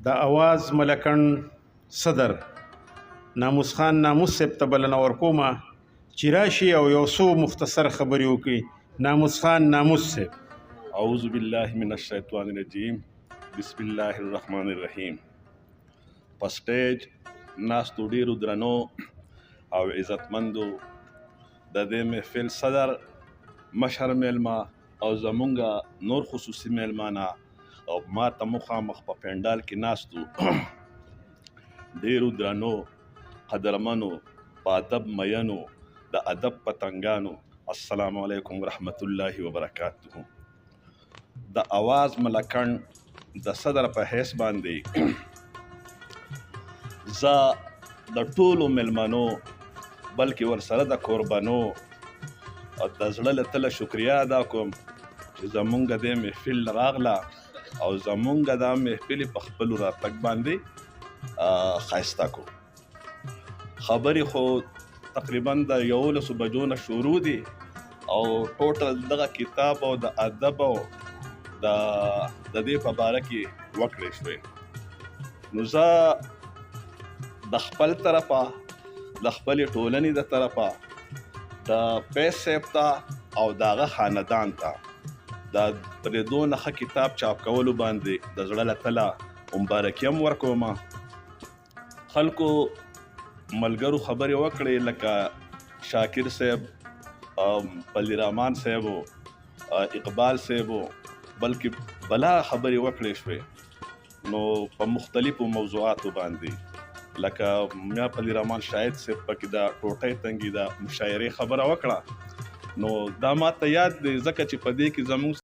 د اواز ملکڼ صدر ناموس خان ناموس صاحب ته بلنه ورکوم چې راشي او یو څو مختصر خبرې وکړي. ناموس خان ناموس صاحب. اعوذ بالله من الشیطان الرجیم، بسم الله الرحمن الرحیم. په سټیج ناستو ډیرو درنو او عزتمندو، د دې محفل صدر، مشر میلمه او زمونږ نور خصوصي میلمانه او ما ته مخامخ په پنډال کې ناستو ډیرو درنو، قدرمنو، په ادب مینو، د ادب پتنګانو، السلام علیکم ورحمت الله وبرکاته. د اواز ملکڼ د صدر په حیث باندې زه د ټولو میلمنو، بلکې ورسره د کوربنو او د زړه له تله شکریا ادا کوم چې زمونږ د محفل راغله او زمونږ دا محفل په خپل راتګ باندې ښایسته کو. خبرې خو تقریبا د 11 بجو نه شروع دي او ټوټل دغه کتاب او د ادب او د د دې په باره کې وکړې شوې. نو زه د خپل طرفه، د خپلې ټولنې د طرفه د فیض صاحب ته او د هغه خاندان ته د پرې دونه ښه کتاب چاپ کولو باندې د زړه له تله مبارکي هم ورکوم. خلکو ملګرو خبرې وکړې، لکه شاکر صاحب، پلی رحمان صاحب، اقبال صاحب، بلکې بلا خبرې وکړې شوې. نو په مختلفو موضوعاتو باندې، لکه میا پلی رحمان شاهد صاحب پکې د ټوټۍ تنګي د مشاعرې خبره وکړه. نو دا ما ته یاد دی، ځکه چې په دې کې زموږ